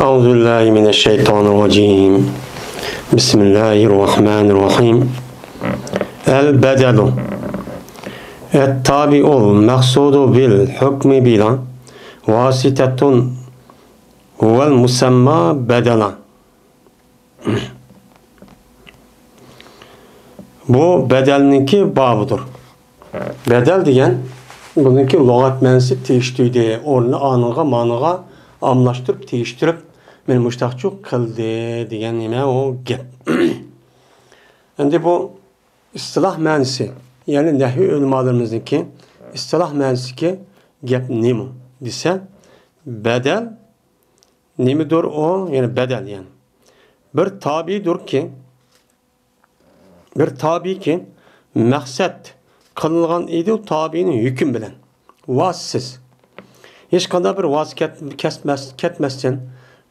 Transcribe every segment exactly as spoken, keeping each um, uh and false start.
أعوذ بالله من الشيطان الرجيم. بسم الله الرحمن الرحيم. البدل. التابع المقصود بالحكم بلا واسطة هو المسمى بدلا. بۇ بەدەلنىڭكى بابىدۇر. بەدەل دېگەن، بۇنىڭكى لۇغەت مەنىسى تېگىشتۈردى، ئورنىنى ئانىڭغا، مانىڭغا ئالماشتۇرۇپ، تېگىشتۈرۈپ، مېنى مۇشتاقچۇ قىلدى دېگەن نېمە ئۇ گەپ. ئەمدى بۇ ئىستىلاھ مەنىسى، يەنى نەھۋى ئۆلىمالىرىمىزنىڭكى ئىستىلاھ مەنىسىدىكى گەپ نېمە دېسە، بەدەل نېمىدۇر ئۇ؟ يەنى بەدەل، يەنى بىر تابىئدۇركى، بىر تابىئكى مەقسەت قىلىنغان ئىدى، تابىئنىڭ ھۆكۈم بىلەن، ۋاسىتىسىز. ھېچقانداق بىر ۋاسىتە كەت-، كەسمەس-، كەتمەستىن،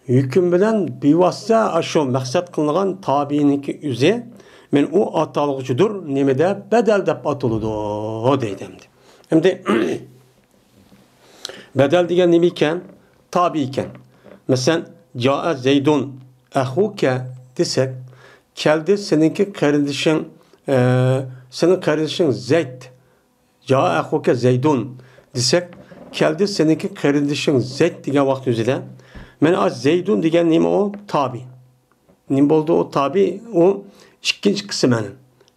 ھۆكۈم بىلەن بىۋاسىتە ئاشۇ مەقسەت قىلىنغان تابىئنىڭكى ئۆزى، مەن ئۇ ئاتالغۇچىدۇر، نېمىدە بەدەل دەپ ئاتىلىدۇ، دەيدۇ ئەمدى. ئەمدى بەدەل دېگەن نېمە ئىكەن؟ تابىئ ئىكەن. مەسىلەن، جائە زەيدۇن ئەخۇكە دېسەك، كەلدى سېنىڭكى قېرىندىشىڭ، ئە، سېنىڭ قېرىندىشىڭ زەيد. جائە ئەخۇكە زەيدۇن دېسەك، كەلدى سېنىڭكى قېرىندىشىڭ زەيد دېگەن ۋاقىت ئۆزىدە، مانا زەيدۇن دېگەن نېمە ئۇ؟ تابىئ. نېمە بولدى ئۇ تابىئ؟ ئۇ ئىككىنچى قىسىم ئەنە.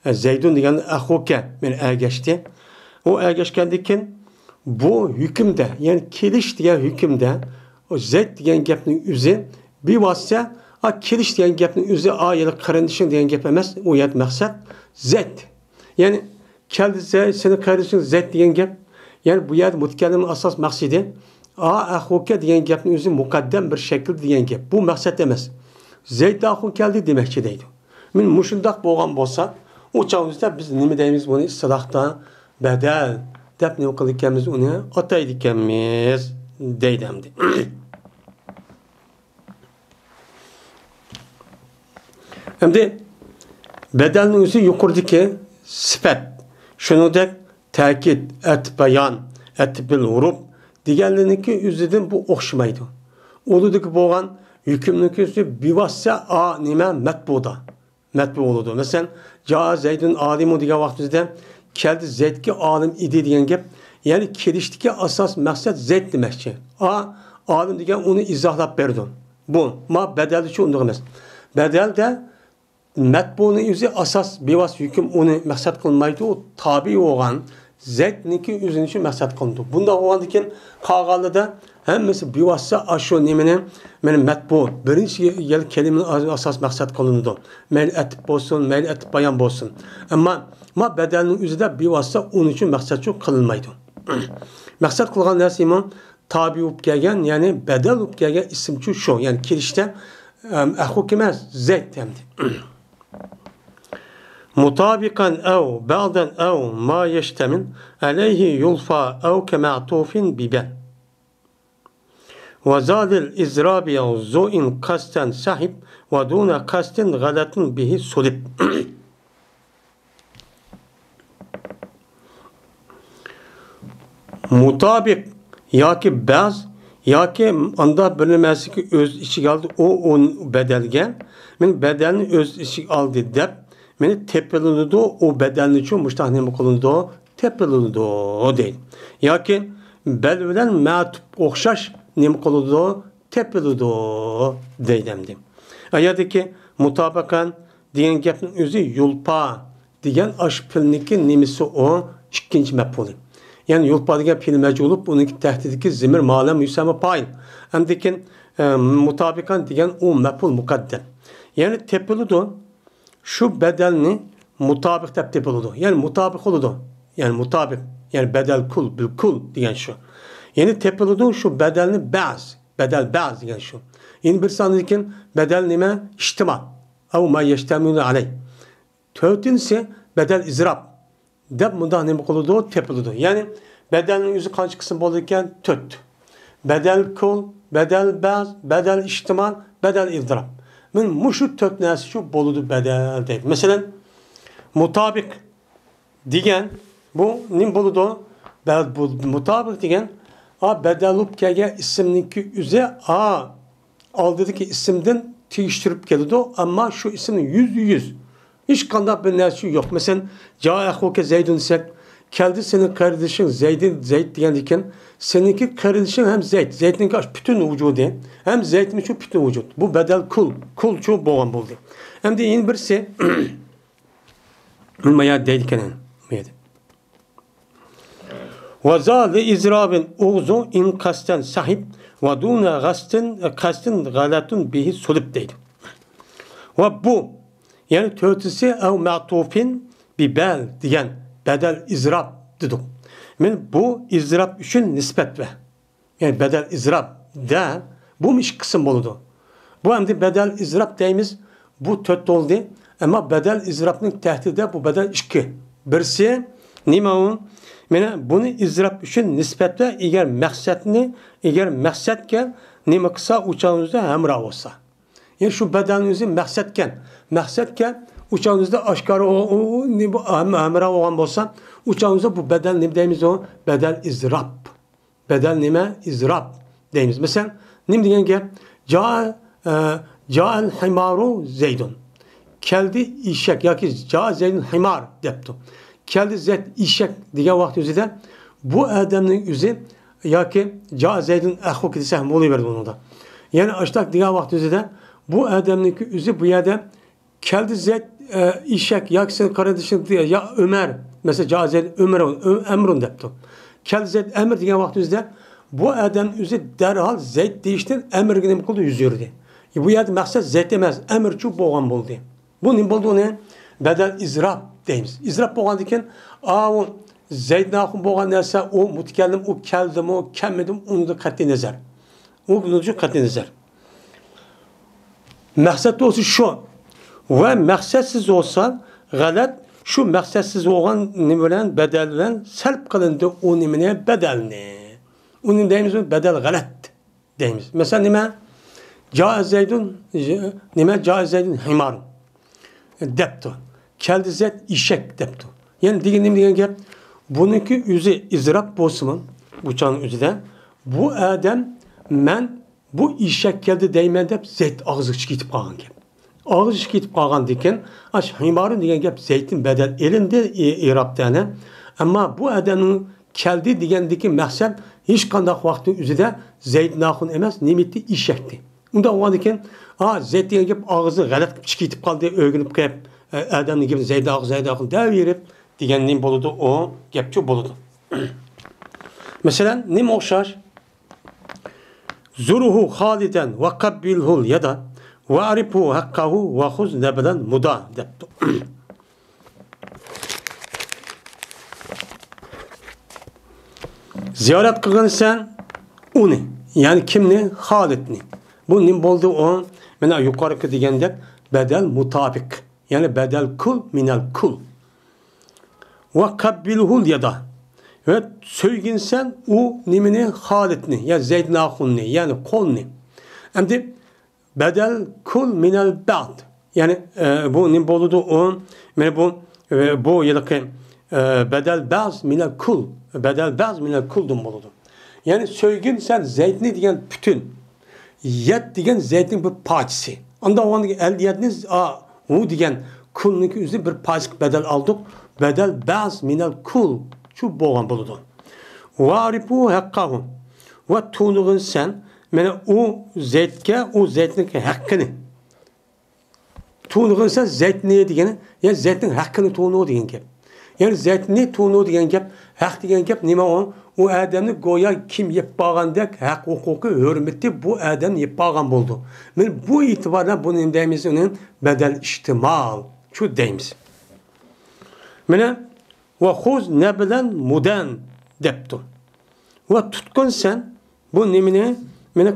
ئە، زەيدۇن دېگەن ئەخۇكە، مانا ئەگەشتى. ئۇ ئەگەشكەندىن كېيىن بۇ ھۆكۈمدە، يەنى كېلىش دېگەن ھۆكۈمدە، ئۇ زەيد دېگەن گەپنىڭ ئۆزى بىۋاسىتە، ئا، كېلىش دېگەن گەپنىڭ ئۆزى، ئا، يەنى قېرىندىشىڭ دېگەن گەپ ئەمەس، ئۇ يەردە مەقسەت زەيد. يەنى كەلدى زەيد، سېنىڭ قېرىندىشىڭ زەيد دېگەن گەپ. يەنى بۇ يەردە مۇتەكەللىمنىڭ ئاساس مەقسىتى، ئا، ئەخۇكە دېگەن گەپنىڭ ئۆزى مۇقەددەم بىر شەكىلدە دېگەن گەپ. بۇ مەقسەت ئەمەس. زەيد ئاخۇ كەلدى دېمەكچى دەيدۇ. مانا مۇشۇنداق بولغان بولسا، ئۇ چاغ بىزدە بىز نېمە دەيمىز بۇنى ئىستىلاھتا؟ بەدەل دەپ نېمە قىلىدىكەنمىز، ئۇنى ئاتايدىكەنمىز دەيدۇ ئەمدى. ئەمدى بەدەلنىڭ ئۆزى يۇقىرىدىكى سۈپەت، شۇنىڭدەك تەكىت، ئەتپ بايان، ئەتپ بىل ھۇرۇپ دېگەنلىرىنىڭكى ئۆزىدىن بۇ ئوخشىمايدۇ. ئۇلىدىكى بولغان ھۆكۈمنىڭكى ئۆزى بىۋاسىتە ئا نېمە مەتبۇدا. مەتبۇ بولىدۇ. مەسىلەن، جائە زەيدۇن ئالىمۇ دېگەن ۋاقتىمىزدا كەلدى زەيدكى ئالىم ئىدى دېگەن گەپ، يەنى كېلىشتىكى ئاساس مەقسەت زەيد دېمەكچى. ئا، ئالىم دېگەن ئۇنى ئىزاھلاپ بەردى. بۇ، ما بەدەلدىچۇ ئۇنداق ئەمەس. بەدەلدە مەتبۇنىڭ ئۆزى ئاساس، بىۋاسىتە ھۆكۈم ئۇنى مەقسەت قىلمايدۇ، تابىئ بولغان زەيدنىڭكى ئۆزىنى شۇ مەقسەت قىلىدۇ. بۇنداق بولغاندىن كېيىن قالغانلىرىدا ھەممىسى بىۋاسىتە ئاشۇ نېمىنى، مانا مەتبۇ، بىرىنچى يەر كەلىمىنى ئاساس مەقسەت قىلىنىدۇ. مەيلى ئەتپ بولسۇن، مەيلى ئەتپ بايان بولسۇن. ئەمما ما بەدەلنىڭ ئۆزىدە بىۋاسىتە ئۇنىڭ ئۈچۈن مەقسەتچۇ قىلىنمايدۇ. مەقسەت قىلغان نەرسىمۇ تابىئ بولۇپ كەلگەن، يەنى بەدەل بولۇپ كەلگەن ئىسىمچۇ شۇ. يەنى كېلىشتە، ئەم، ئەخۇك ئەمەس، زەيد ئەمدى. مۇتابىقەن ئەۋ بەئزەن ئەۋ ما يەشتەمىل ئەلەيھى يۇلفا ئەۋ كەمەئتۇفىن بىبەن. وزاد الإضراب ذو إن قصدا صحب ودون قصد غلط به سلب. مۇتابىق ياكى بەز ياكى ئانداق بىر نېمىسىنى ئۆز ئىچىگە ئالدى، ئۇ، ئۇ بەدەلگە، مەن بەدەلنى ئۆز ئىچىگە ئالدى دەپ، مېنى تېپىلىدۇ، ئۇ بەدەلنىچۇ مۇشتاق نېمە قىلىنىدۇ؟ تېپىلىدۇ دەيدۇ. ياكى بەل بىلەن مەتۇپ ئوخشاش نېمە قىلىدۇ؟ تېپىلىدۇ دەيدۇ ئەمدى. ئايەتتىكى مۇتابىقەن دېگەن گەپنىڭ ئۆزى يۇلپا دېگەن ئاشۇ پېئىلنىڭكى نېمىسى ئۇ؟ ئىككىنچى مەپئۇلى. يەنى يۇلپا دېگەن پېئىل مەجھۇل بولۇپ، ئۇنىڭكى تەھتىدىكى زېمىر مالەم يۇسەممە پائىل. ئەمدىكىن، ئە، مۇتابىقەن دېگەن ئۇ مەپئۇل مۇقەددەم. يەنى تېپىلىدۇ. شۇ بەدەلنى مۇتابىق دەپ تېپىلىدۇ. يەنى مۇتابىق بولىدۇ. يەنى مۇتابىق. يەنى بەدەل كۇل، بىل كۇل دېگەن شۇ. يەنى تېپىلىدۇ شۇ بەدەلنى بەز، بەدەل بەز دېگەن شۇ. يەنە بىرسى ئاندىن كېيىن بەدەل نېمە؟ ئىشتىمال. ئەۋ ما يەشتەمىلۇ ئەلەي. تۆتىنچىسى بەدەل ئىزراب دەپ مۇنداق نېمە قىلىدۇ؟ تېپىلىدۇ. يەنى بەدەلنىڭ ئۆزى قانچە قىسىم بولىدىكەن؟ تۆت. بەدەل كۇل، بەدەل بەز، بەدەل ئىشتىمال، بەدەل ئىزراب. مانا مۇشۇ تۆت نەرسە شۇ بولىدۇ بەدەل دەيدۇ. مەسىلەن، مۇتابىق دېگەن بۇ نېمە بولىدۇ؟ بە-، بۇ مۇتابىق دېگەن، ئا، بەدەل بولۇپ كەلگەن ئىسىمنىڭكى ئۆزى، ئا، ئالدىدىكى ئىسىمدىن تېگىشتۈرۈپ كېلىدۇ، ئەمما شۇ ئىسىمنىڭ يۈزدە يۈز ھېچقانداق بىر نەرسە يوق. مەسىلەن، جاء أخوك زيد دېسەك، كەلدى سېنىڭ قېرىندىشىڭ زەيدى، زەيد دېگەندىكىن، سېنىڭكى قېرىندىشىڭ ھەم زەيد، زەيدنىڭكى ئاشۇ پۈتۈن ۋۇجۇدى، ھەم زەيدنىڭ شۇ پۈتۈن ۋۇجۇد. بۇ بەدەل كۇل، كۇلچۇ بولغان بولدى. ئەمدى يەنە بىرسى، نېمە يا دەيدىكەن، نېمە يا دەيدۇ. ۋە زا لىئىزرابىن ئۇغزۇ ئىن قەستەن سەھىب ۋە دۇنە غەستىن، قەستىن غەلەتۇن بىھى سۇلىب دەيدۇ. ۋە بۇ، يەنى تۆتىسى ئەۋ مەتۇفىن بىبەل دېگەن بەدەل ئىزراب دېدۇق. مەن بۇ ئىزراب ئۈچۈن نىسبەت ۋە يەنى بەدەل ئىزراب دە، بۇمۇ ئىككى قىسىم بولىدۇ. بۇ ئەمدى بەدەل ئىزراب دەيمىز، بۇ تۆت بولدى. ئەمما بەدەل ئىزرابنىڭ تەھتىدە بۇ بەدەل ئىككى. بىرسى نېمە ئۇ؟ مانا بۇنى ئىزراب ئۈچۈن نىسبەتتە ئەگەر مەقسەتنى، ئەگەر مەقسەتكە نېمە قىلسا، ئۇ چاغنىڭ ئۆزىدە ھەمراھ بولسا. يەنى شۇ بەدەلنىڭ ئۆزى مەقسەتكەن. مەقسەتكە ئۇ چاغنىڭ ئۆزىدە ئاشكارا ئۇ، ئۇ، ئۇ، نېمە، ھەم-، ھەمراھ بولغان بولسا، ئۇ چاغنىڭ ئۆزىدە بۇ بەدەل نېمە دەيمىز ئۇ؟ بەدەل ئىزراب. بەدەل نېمە؟ ئىزراب دەيمىز. مەسىلەن، نېمە دېگەن گەپ؟ جا، ئە، جائەل ھىمارۇ زەيدۇن. كەلدى ئېشەك ياكى جا زەيدۇن ھىمار دەپتۇ. كەلدى زەيد ئېشەك دېگەن ۋاقىت ئۆزىدە بۇ ئادەمنىڭ ئۆزى ياكى جا زەيدۇن ئەخۇك دېسە ھەم بولۇۋېرىدۇ ئۇنىڭدا. يەنى ئاشتاق دېگەن ۋاقىت ئۆزىدە بۇ ئادەمنىڭكى ئۆزى بۇ يەردە كەلدى زەيد، ئە، ئېشەك ياكى سېنىڭ قېرىندىشىڭ يا ئۆمەر، مەسىلەن، جا زەيد ئۆمرۇن، ئۆ-، ئەمرۇن دەپتۇ. كەلدى زەيد ئەمر دېگەن ۋاقتىمىزدا بۇ ئادەم ئۆزى دەرھال زەيد دېيىشتىن ئەمرگە نېمە قىلدى؟ يۈز يۈردى. بۇ يەردە مەقسەت زەيد ئەمەس، ئەمرچۇ بولغان بولدى. بۇ نېمە بولدى ئۇنى؟ بەدەل ئىزراب دەيمىز. ئىزراب بولغاندىن كېيىن، ئاۋۇ زەيدنى ئاخۇن بولغان نەرسە، ئۇ مۇتەكەللىم، ئۇ كەلدىمۇ، كەلمىدىمۇ، ئۇنىڭدىن قەتئىي نەزەر. ئۇ، ئۇنىڭدىن قەتئىي نەزەر. مەقسەت بولسا شۇ. ۋە مەقسەتسىز بولسا غەلەت، شۇ مەقسەتسىز بولغان نېمە بىلەن، بەدەل بىلەن سەرپ قىلىنىدۇ ئۇ نېمىنى؟ بەدەلنى. ئۇنى دەيمىز، بەدەل غەلەت دەيمىز. مەسىلەن، نېمە؟ جائە زەيدۇن، نېمە؟ جائە زەيدۇن ھىمار دەپتۇ. كەلدى زەيد ئېشەك دەپتۇ. يەنى دېگەن نېمە دېگەن گەپ؟ بۇنىڭكى ئۆزى ئىزراب بولسىمۇ، بۇ چاغنىڭ ئۆزىدە، بۇ ئادەم مەن بۇ ئېشەك كەلدى دەيمەن دەپ زەيد ئاغزى ئىچىگە كېتىپ قالغان گەپ. ئاغزى ئىچىگە كېتىپ قالغاندىكىن، ئاش ھىمارۇن دېگەن گەپ زەيدتىن بەدەل ئېلىندى، ئى-، ئىرابتە ئەنە. ئەمما بۇ ئادەمنىڭ كەلدى دېگەندىكى مەقسەت ھېچقانداق ۋاقىتنىڭ ئۆزىدە زەيد ناخۇن ئەمەس، نېمىتى ئېشەكتى. ئۇنداق بولغاندىكىن، ئا، زەيد دېگەن گەپ ئاغزى غەلەت قىلىپ ئىچىگە كېتىپ قالدى، ئۆگىنىپ قېلىپ، ئە، ئادەمنىڭ گېپىنى زەيد ئاغزى، زەيد ئاغزى دەۋېرىپ دېگەن نېمە بولىدۇ؟ ئۇ گەپچۇ بولىدۇ. مەسىلەن، نېمە ئوخشاش؟ زۇرھۇ خالىدەن ۋە قەببىلھۇل يەدا ۋە ئەرىپھۇ ھەققەھۇ ۋە خۇز نەبلەن مۇدا دەپتۇ. زىيارەت قىلغىنسەن ئۇنى، يەنى كىمنى؟ خالىدنى. بۇ نېمە بولدى ئۇ؟ مانا يۇقىرىقى دېگەندەك بەدەل مۇتابىق، يەنى بەدەل كۇل مىنەل كۇل. ۋە قەببىلھۇل يەدا. ۋە سۆيگىنسەن ئۇ نېمىنى؟ خالىدنى، يا زەيدناخۇننى، يەنى قولنى. ئەمدى بەدەل كۇل مىنەل بەد. يەنى، ئە، بۇ نېمە بولىدۇ؟ ئۇ، مانا بۇ، ئە، بۇ ھېلىقى، ئە، بەدەل بەز مىنەل كۇل. بەدەل بەز مىنەل كۇلدىن بولىدۇ. يەنى سۆيگىنسەن زەيدنى دېگەن پۈتۈن. يەد دېگەن زەيدنىڭ بىر پارچىسى. ئانداق بولغاندىكىن ئەل يەدنى، ئا، ھۇ دېگەن كۇلنىڭكى ئۆزى بىر پارچىسىغا بەدەل ئالدۇق. بەدەل بەز مىنەل كۇل شۇ بولغان بولىدۇ. ۋە ئەرىپھۇ ھەققەھۇ. ۋە تونۇغىنسەن، مانا ئۇ زەيدكە، ئۇ زەيدنىڭكى ھەققىنى. تونۇغىنسەن زەيدنى دېگىنى، يەنى زەيدنىڭ ھەققىنى تونۇ دېگەن گەپ. يەنى زەيدنى تونۇ دېگەن گەپ، ھەق دېگەن گەپ نېمە ئۇ؟ ئۇ ئادەمنى گويا كىم يەپ بارغاندەك ھەق ھوقۇقى، ھۆرمىتى بۇ ئادەم يەپ بارغان بولىدۇ. مانا بۇ ئېتىبار بىلەن بۇنى نېمە دەيمىز؟ ئۇنى بەدەل ئىشتىمال شۇ دەيمىز. مانا ۋە خۇز نەبلەن مۇدەن دەپتۇ. ۋە تۇتقىنسەن بۇ نېمىنى؟ مانا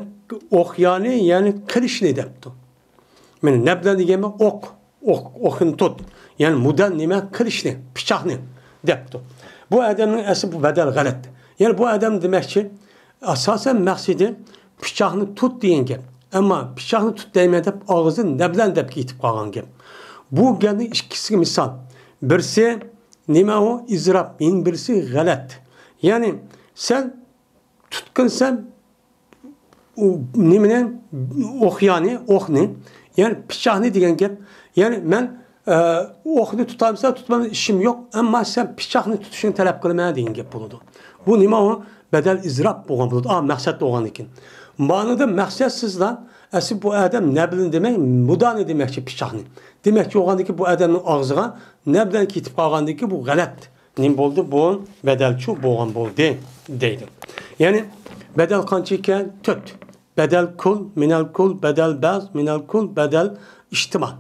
ئوقيانى، يەنى قىلىچنى دەپتۇ. مانا نەبلەن دېگەن ئوق، ئوق، ئوقنى تۇت. يەنى مۇدەن نېمە؟ قىلىچنى، پىچاقنى دەپتۇ. بۇ ئادەمنىڭ ئەسلى بۇ بەدەل غەلەت. يەنى بۇ ئادەم دېمەكچى، ئاساسەن مەقسىتى پىچاقنى تۇت دېگەن گەپ. ئەمما پىچاقنى تۇت دەيمەن دەپ ئاغزىدىن نەبلەن دەپ كېتىپ قالغان گەپ. بۇ گەپنىڭ ئىككىسىگە مىسال. بىرسى نېمە ئۇ؟ ئىزراپ، يەنە بىرسى غەلەت. يەنى سەن تۇتقىنسەن ئۇ نېمىنى؟ ئوقيانى، ئوقنى، يەنى پىچاقنى دېگەن گەپ. يەنى مەن، ئە، ئوقنى تۇتامسەن، تۇتمامسەن، ئىشىم يوق، ئەمما سەن پىچاقنى تۇتۇشۇڭنى تەلەپ قىلىمەن دېگەن گەپ بولىدۇ. بۇ نېمە ئۇ؟ بەدەل ئىزراپ بولغان بولىدۇ. ئا، مەقسەت بولغاندىن كېيىن. مانىدا مەقسەتسىزلا، ئەسلى بۇ ئادەم نەبلىنى دېمەي، مۇدانى دېمەكچى، پىچاقنى. دېمەكچى بولغاندىن كېيىن بۇ ئادەمنىڭ ئاغزىغا نەبلەن كېتىپ قالغاندىن كېيىن بۇ غەلەت. نېمە بولدى؟ بۇ بەدەلچۇ بولغان بولدى دەيدۇ. يەنى بەدەل قانچە ئىكەن؟ تۆت. بەدەل كۇل، مىنەل كۇل، بەدەل بەز، مىنەل كۇل، بەدەل ئىھتىمال.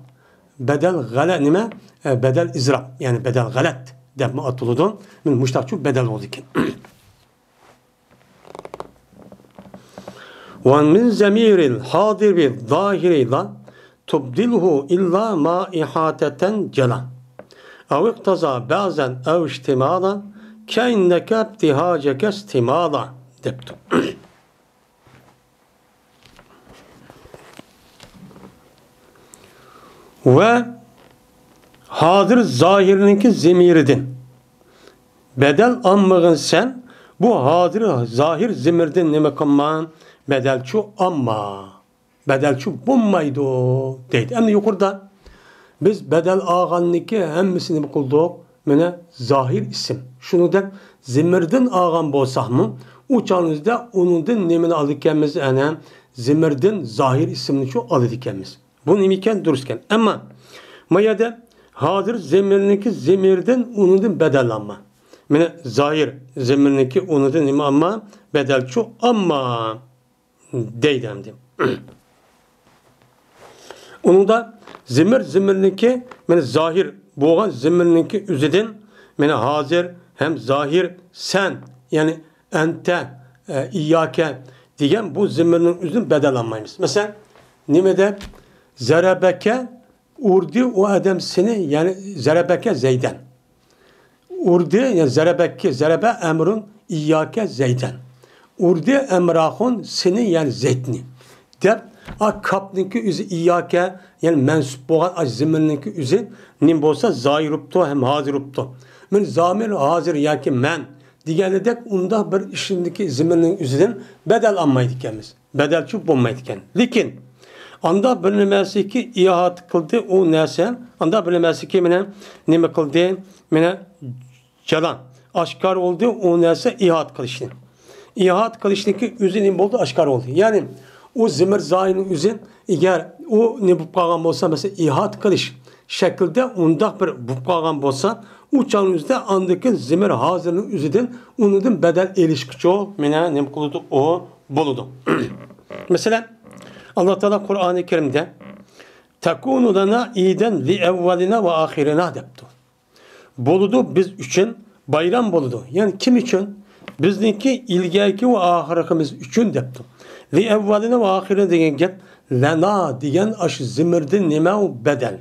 بەدەل غەلە-، نېمە؟ ئە، بەدەل ئىزراپ، يەنى بەدەل غەلەت دەپمۇ ئاتىلىدۇ. مانا مۇشتاقچۇ بەدەل بولىدىكەن. ومن ضمير الحاضر بالظاهر لا تبدله إلا ما إحاطة جلا، أو اقتضى بعضا أو اشتمالا، كأنك ابتهاجك استمالا دەپتۇ. ۋە ھازىر زاھىرنىڭكى زېمىرىدىن بەدەل ئالمىغىن سەن، بۇ ھازىر زاھىر زېمىردىن نېمە قىلما؟ بەدەلچۇ ئالما. بەدەلچۇ بولمايدۇ دەيدۇ. ئەمدى يۇقىرىدا بىز بەدەل ئالغاندىكى ھەممىسىنى نېمە قىلدۇق؟ مانا زاھىر ئىسىم. شۇنىڭدەك زېمىردىن ئالغان بولساقمۇ، ئۇ چاغنىڭدا ئۇنىڭدىن نېمىنى ئالىدىكەنمىز؟ ئەنە زېمىردىن زاھىر ئىسىمنىچۇ ئالىدىكەنمىز. بۇ نېمىكەن؟ دۇرۇسكەن. ئەمما ما يەردە ھازىر زېمىرنىڭكى زېمىردىن ئۇنىڭدىن بەدەل ئالما. مانا زاھىر زېمىرنىڭكى ئۇنىڭدىن نېمە ئالما؟ بەدەلچۇ ئالما دەيدۇ ئەمدى. ئۇنىڭدا زېمىر زېمىرنىڭكى، مانا زاھىر بولغان زېمىرنىڭكى ئۆزىدىن، مانا ھازىر ھەم زاھىر سەن، يەنى ئەنتە، ئە، ئىياكە دېگەن بۇ زېمىرنىڭ ئۆزىدىن بەدەل ئالمايمىز. مەسىلەن، نېمە دەپ؟ زەرەبەكە ئۇردى ئۇ ئادەم سېنى، يەنى زەرەبەكە زەيدەن. ئۇردى، يەنى زەرەبەككى، زەرەبە ئەمرۇن ئىياكە زەيدەن. ئۇردى ئەمراخۇن سېنى، يەنى زەيدنى. دەپ، ئا، كاپنىڭكى ئۆزى ئىياكە، يەنى مەنسۇپ بولغان، ئا، زېمىرنىڭكى ئۆزى نېمە بولسا، زاھىر بوپتۇ ھەم ھازىر بوپتۇ. مەن زامىر ھازىر ياكى مەن دېگەندەك ئۇنداق بىر ئىسىمدىكى زېمىرنىڭ ئۆزىدىن بەدەل ئالمايدىكەنمىز. بەدەلچۇ بولمايدىكەن. لېكىن ئاندا بىر نېمەسىكى ئىھاتە قىلدى، ئۇ نەرسە، ئاندا بىر نېمەسىكى مانا نېمە قىلدى؟ مانا جالا، ئاشكارا بولدى، ئۇ نەرسە ئىھاتە قىلىشنى. ئىھاتە قىلىشنىڭكى ئۆزى نېمە بولدى؟ ئاشكارا بولدى. يەنى ئۇ زېمىر زاھىرنىڭ ئۆزى، ئەگەر ئۇ نېمە بولۇپ قالغان بولسا، مەسىلەن، ئىھاتە قىلىش شەكلىدە ئۇنداق بىر بولۇپ قالغان بولسا، ئۇ چاغنىڭ ئۆزىدە ئاندىكى زېمىر ھازىرنىڭ ئۆزىدىن ئۇنىڭدىن بەدەل ئېلىشقىچۇ مانا نېمە قىلىدۇ؟ ئۇ بولىدۇ. مەسىلەن، ئاللا تائالا قۇرئانى كەرىمدە «تكون لنا عيدا لأولنا وآخرنا» دەپتۇ. بولىدۇ، بىز ئۈچۈن بايرام بولىدۇ. يەنى كىم ئۈچۈن؟ بىزنىڭكى ئىلگەركى ۋە ئاخىرقىمىز ئۈچۈن دەپتۇ. لأولنا وآخرنا دېگەن گەپ، لنا دېگەن ئاشۇ زېمىردىن نېمە ئۇ؟ بەدەل.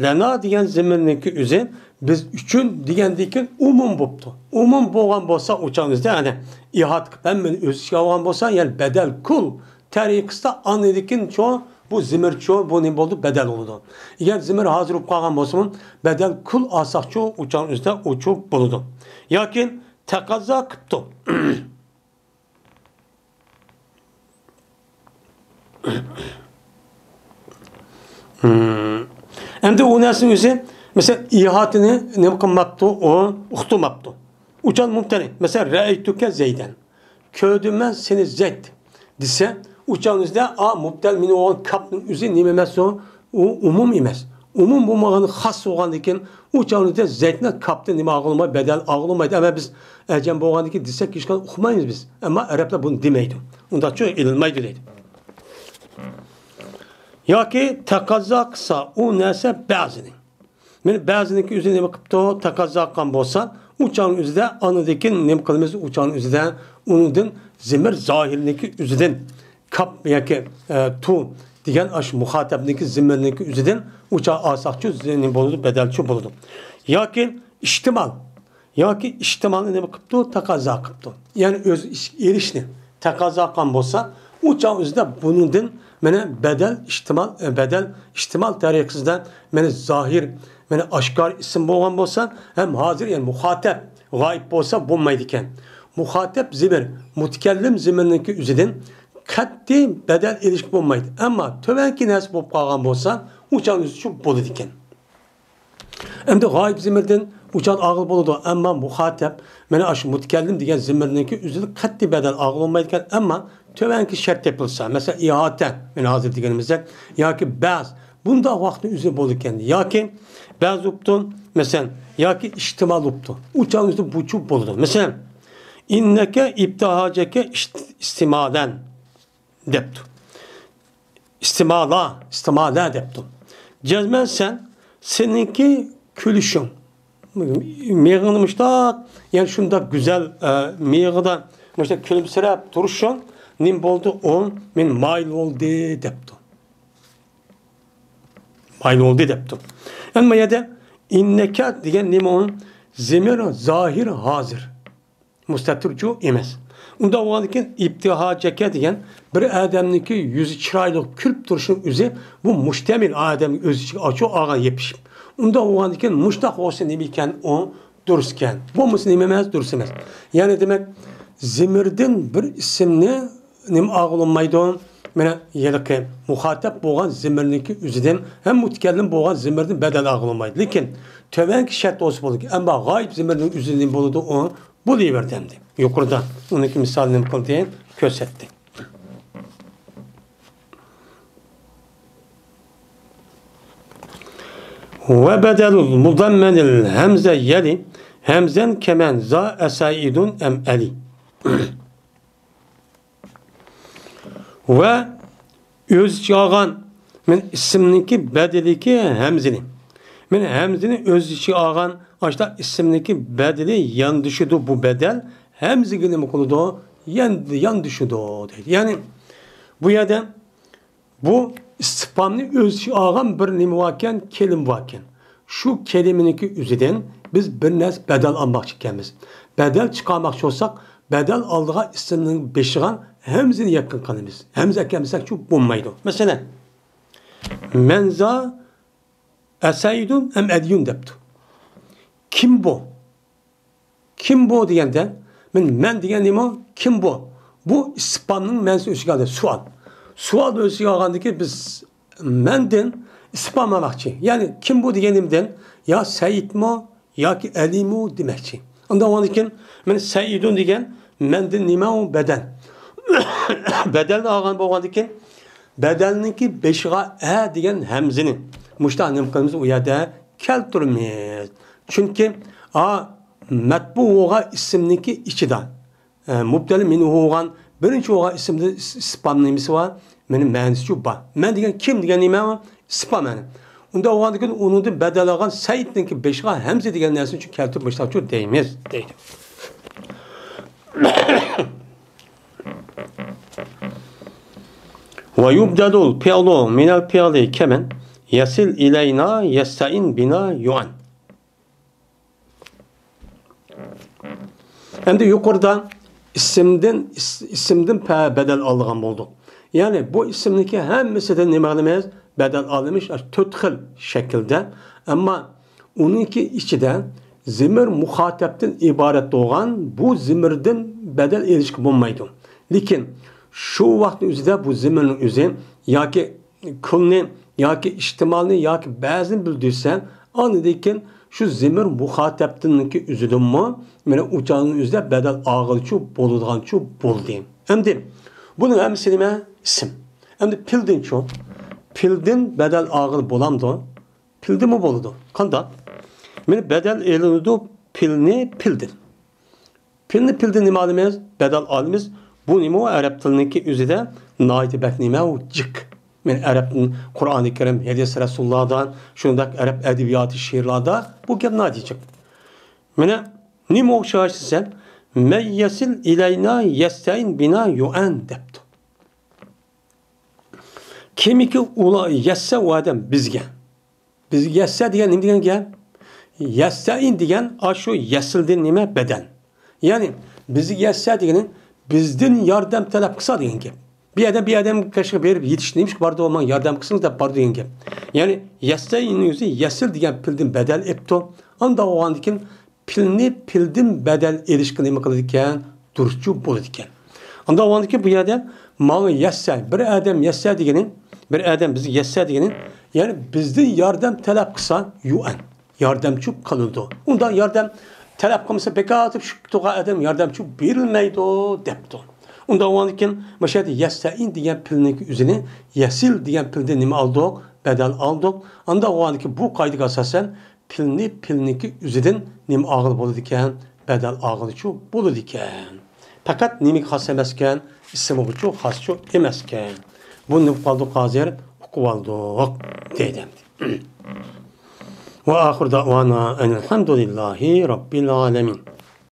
لنا دېگەن زېمىرنىڭكى ئۆزى بىز ئۈچۈن دېگەندىن كېيىن ئومۇم بوپتۇ. ئومۇم بولغان بولسا، ئۇ چاغنىڭ ئۆزىدە، يەنى ئىھاتە قىلىپ ھەممىنى ئۆز ئىچىگە ئالغان بولسا، يەنى بەدەل كۇل تەرىقىسىدا ئاندىن كېيىنچۇ بۇ زېمىرچۇ، بۇ نېمە بولدى؟ بەدەل بولىدۇ. ئەگەر زېمىر ھازىر بولۇپ قالغان بولسىمۇ، بەدەل كۇل ئالساقچۇ، ئۇ چاغنىڭ ئۆزىدە ئۇچۇ بولىدۇ. ياكى تەقەززا قىپتۇ. ئەمدى ئۇ نەرسىنىڭ ئۆزى، مەسىلەن، ئىھاتىنى نېمە قىلماپتۇ، ئۇ ئۇقتۇرماپتۇ. ئۇچان مۇمتەنى. مەسىلەن، رەئەيتۇكە زەيدەن. كۆردۈم مەن سېنى زەيد دېسە، ئۇ چاغنىڭ ئۆزىدە ئا مۇبتەل مىنى بولغان كاپنىڭ ئۆزى نېمە ئەمەس ئۇ؟ ئۇ ئومۇم ئەمەس. ئومۇم بولمىغان خاس بولغاندىن كېيىن، ئۇ چاغنىڭ ئۆزىدە زەيدنى كاپتىن نېمە ئالغىلىماي، بەدەل ئالغىلىمايدۇ. ئەمما بىز ئەجەم بولغاندىن كېيىن دېسەك، ھېچقانداق ئۇقمايمىز بىز. ئەمما ئەرەبلەر بۇنى دېمەيدۇ. ئۇنداقچۇ ئېلىنمايدۇ دەيدۇ. ياكى تەقەززا قىلسا ئۇ نەرسە بەزىنى. مانا بەزىنىڭكى ئۆزى نېمە قىپتۇ؟ تەقەززا قىلغان بولسا، ئۇ چاغنىڭ ئۆزىدە ئانىدىن كېيىن نېمە قىلىمىز؟ ئۇ چاغنىڭ ئۆزىدە ئۇنىڭدىن زېمىر زاھىرنىڭكى ئۆزىدىن كاپ ياكى، ئە، تۇ دېگەن ئاشۇ مۇخاتەبنىڭكى زېمىرنىڭكى ئۆزىدىن ئۇ چاغ ئالساقچۇ، زېمىر بولىدۇ، بەدەلچۇ بولىدۇ. ياكى ئىھتىمال. ياكى ئىھتىمالنى نېمە قىپتۇ؟ تەقەززا قىپتۇ. يەنى ئۆز ئىش-، ئېلىشنى تەقەززا قىلغان بولسا، ئۇ چاغ ئۆزىدە بۇنىڭدىن مانا بەدەل ئىھتىمال، ئە، بەدەل ئىھتىمال تەرىقىسىدە مانا زاھىر، مانا ئاشكارا ئىسىم بولغان بولسا، ھەم ھازىر، يەنى مۇخاتەب غايىب بولسا بولمايدىكەن. مۇخاتەب زېمىر، مۇتەكەللىم زېمىرنىڭكى ئۆزىدىن قەتئىي بەدەل ئېلىشقا بولمايدۇ. ئەمما تۆۋەنكى نەرسە بولۇپ قالغان بولسا، ئۇ چاغنىڭ ئۆزىچە بولىدىكەن. ئەمدى غايىب زېمىردىن ئۇ چاغ ئاغىل بولىدۇ، ئەمما مۇخاتەب، مانا ئاشۇ مۇتەكەللىم دېگەن زېمىرنىڭكى ئۆزىدىن قەتئىي بەدەل ئاغىل بولمايدىكەن. ئەمما تۆۋەنكى شەرت تېپىلسا، مەسىلەن، ئىھاتە، مانا ھازىر دېگىنىمىزدەك، ياكى بەز، بۇنداق ۋاقىتنىڭ ئۆزى بولىدىكەن. ياكى بەز بوپتۇ، مەسىلەن، ياكى ئىھتىمال بوپتۇ. ئۇ چاغنىڭ ئۆزىدە بۇچۇ بولىدۇ. مەسىلەن، ئىننەكە ئىبتىھاجەكە ئىست-، ئىستىمالەن دەپتۇ. ئىستىمالا، ئىستىمالە دەپتۇ. جەزمەن سەن، سېنىڭكى كۈلۈشۈڭ، مېغىڭنى مۇشتاق، يەنى شۇنداق گۈزەل، ئە، مېغىدا مۇشتاق كۈلۈمسىرەپ تۇرۇشۇڭ نېمە بولدى؟ ئۇ مېنى مايىل بولدى دەپتۇ. مايىل بولدى دەپتۇ. ئەمما يەردە ئىننەكە دېگەن نېمە ئۇ؟ زېمىر زاھىر ھازىر. مۇستەتىرچۇ ئەمەس. ئۇنداق بولغاندىكىن ئىبتىھاجەكە دېگەن بىر ئادەمنىڭكى يۈزى چىرايلىق كۈلۈپ تۇرۇشنىڭ ئۆزى بۇ مۇشتەمىل ئادەمنى ئۆز ئىچىگە ئاچۇ ئالغان يېپىشىپ. ئۇنداق بولغاندىكىن مۇشتاق بولسا نېمە ئىكەن ئۇ؟ دۇرۇس ئىكەن. بولمىسا نېمە ئەمەس؟ دۇرۇس ئەمەس. يەنى دېمەك، زېمىردىن بىر ئىسىمنى نېمە ئالغىلى بولمايدۇ؟ مانا ھېلىقى مۇخاتەب بولغان زېمىرنىڭكى ئۆزىدىن ھەم مۇتەكەللىم بولغان زېمىردىن بەدەل ئالغىلى بولمايدۇ. لېكىن تۆۋەنكى شەرت بولسا بولىدۇ. ئەمما غايىب زېمىرنىڭ ئۆزىدىن نېمە بولىدۇ؟ ئۇ بولۇۋېرىدۇ ئەمدى. يۇقىرىدا ئۇنىڭكى مىسالىنى نېمە قىلدى؟ كۆرسەتتى. وبدل المضمن الهمز يلي همزا كمن ذا أسعيد أم ألي. ۋە ئۆز ئىچىگە ئالغان مەن ئىسىمنىڭكى بەدىلىكى ھەمزىنى. مەن ھەمزىنى ئۆز ئىچىگە ئالغان ئاشتا ئىسىمنىڭكى بەدىلى ياندىشىدۇ. بۇ بەدەل ھەمزىگە نېمە قىلىدۇ؟ يان-، ياندىشىدۇ دەيدۇ. يەنى بۇ يەردە بۇ ئىستىپھامنى ئۆز ئىچىگە ئالغان بىر نېمە باركەن، كەلىمە باركەن. شۇ كەلىمىنىڭكى ئۆزىدىن بىز بىر نەرسە بەدەل ئالماقچى ئىكەنمىز. بەدەل چىقارماقچى بولساق، بەدەل ئالىدىغان ئىسىمنىڭ بېشىغا ھەمزىنى يېقىن قىلىمىز. ھەمزە ئەكەلمىسەكچۇ بولمايدۇ. مەسىلەن، مەن زا ئەسەيدۇن ئەم ئەدىيۇن دەپتۇ. كىم بۇ؟ كىم بۇ دېگەندە، مەن، مەن دېگەن نېمە؟ كىم بۇ؟ بۇ ئىستىپھامنىڭ مەنىسى ئۆز ئىچىگە ئالدى، سوئال. سوئال ئۆز ئىچىگە ئالغاندىكى بىز مەندىن ئىستىپھام ئالماقچى. يەنى كىم بۇ دېگىنىمدىن يا سەئىدمۇ ياكى ئەلىمۇ دېمەكچى. ئۇنداق بولغاندىكىن مەن سەئىدۇن دېگەن مەندىن نېمە ئۇ؟ بەدەل. بەدەلنى ئالغان بولغاندىكىن بەدەلنىڭكى بېشىغا ئە دېگەن ھەمزىنى مۇشۇنداق نېمە قىلىمىز؟ ئۇ يەردە كەلتۈرىمىز. چۈنكى ئا مەتبۇ بولغان ئىسىمنىڭكى ئىچىدە، ئە، مۇبتەدە مىنھۇ بولغان بىرىنچى بولغان ئىسىمدە ئىس-، ئىستىپھام نېمىسى بار؟ مېنىڭ مەنىسىچۇ بار. مەن دېگەن كىم دېگەن نېمە؟ ئىستىپھام مەنە. ئۇنداق بولغاندىكىن ئۇنىڭدىن بەدەل ئالغان سەئىدنىڭكى بېشىغا ھەمزە دېگەن نەرسىنى كەلتۈرۈپ مۇشۇنداقچۇ دەيمىز دەيدۇ. ويبدل الفعل من الفعل كمن يصل إلينا يستعين بنا يعن. ئەمدى يۇقىرىدا ئىسىمدىن، ئىس-، ئىسىمدىن پە-، بەدەل ئالىدىغان بولدۇق. يەنى بۇ ئىسىمنىڭكى ھەممىسىدىن نېمە قىلىمىز؟ بەدەل ئالىمىز، ئاشۇ تۆت خىل شەكىلدە. ئەمما ئۇنىڭكى ئىچىدە زېمىر مۇخاتەبتىن ئىبارەت بولغان بۇ زېمىردىن بەدەل ئېلىشقا بولمايدۇ. لېكىن شۇ ۋاقىتنىڭ ئۆزىدە بۇ زېمىرنىڭ ئۆزى ياكى كۈلنى ياكى ئىھتىمالنى ياكى بەزىنى بىلدۈرسە، ئاندىن كېيىن شۇ زېمىر مۇخاتەبتىننىڭكى ئۆزىدىنمۇ، مانا ئۇ چاغنىڭ ئۆزىدە بەدەل ئالغىلىچۇ بولىدىغانچۇ بولدى. ئەمدى بۇنىڭ ھەممىسى نېمە؟ ئىسىم. ئەمدى پىلدىنچۇ؟ پىلدىن بەدەل ئالغىلى بولامدۇ؟ پىلدىنمۇ بولىدۇ. قانداق؟ مانا بەدەل ئېلىنىدۇ پىلنى پىلدىن. پىلنى پىلدىن نېمە ئالىمىز؟ بەدەل ئالىمىز. بۇ نېمە ئۇ؟ ئەرەب تىلىنىڭكى ئۆزىدە ناھايىتى بەك نېمە ئۇ؟ جىق. مەن ئەرەب، قۇرئانى كەرىم، ھەدىس رەسۇلۇللادا، شۇنداق ئەرەب ئەدەبىياتى شېئىرلاردا بۇ گەپ ناھايىتى جىق. مانا نېمە ئوخشاش دېسە، مەن يەسىل ئىلەينا يەستەئىن بىنا يۇئەن دەپتۇ. كىمكى ئۇلا-، يەتسە ئۇ ئادەم بىزگە. بىزگە يەتسە دېگەن نېمە دېگەن گەپ؟ يەستەئىن دېگەن ئاشۇ يەسىلدىن نېمە؟ بەدەل. يەنى بىزگە يەتسە دېگىنى بىزدىن ياردەم تەلەپ قىلسا دېگەن گەپ. بىر ئادەم، بىر ئادەم كەشىگە بېرىپ يېتىش، نېمىشقا بارىدۇ، ماڭا ياردەم قىلسىڭىز دەپ بارىدۇ دېگەن گەپ. يەنى يەستەئىن ئۆزى يەسىل دېگەن پىلدىن بەدەل ئېپتۇ. ئانداق بولغاندىكىن پىلنى پىلدىن بەدەل ئېلىشقا نېمە قىلىدىكەن؟ دۇرۇسچۇ بولىدىكەن. ئانداق بولغاندىكىن بۇ يەردە ماڭا يەتسە، بىر ئادەم يەتسە دېگىنى، بىر ئادەم بىزگە يەتسە دېگىنى، يەنى بىزدىن ياردەم تەلەپ قىلسا، يۇئەن، ياردەمچى قىلىدۇ. ئۇنداق ياردەم تەلەپ قىلمىسا، بىكار تۇرۇپ شۇ تۇرغان ئادەم ياردەمچى بېرىلمەيدۇ، دەپتۇ. ئۇنداق بولغاندىكىن، مۇشۇ يەردە يەتسەئىن دېگەن پېئىلنىڭكى ئۆزىنى يەسىل دېگەن پېئىلدىن نېمە ئالدۇق؟ بەدەل ئالدۇق. ئانداق بولغاندىكىن، بۇ قائىدىگە ئاساسەن، پېئىلنى پېئىلنىڭكى ئۆزىدىن نېمە ئالغىلى بولىدىكەن؟ بەدەل ئالغىلىچۇ بولىدىكەن. پەقەت نېمىگە خاس ئەمەسكەن؟ ئىسىمغىچۇ خاسچۇ ئەمەسكەن. بۇ نېمە قىلدۇق ھازىر؟ ئۇقۇۋالدۇق دەيدۇ ئەمدى. ۋە ئاخىر دەئۋانا ئەنىلھەمدۇلىللاھى رەببىل ئالەمىن.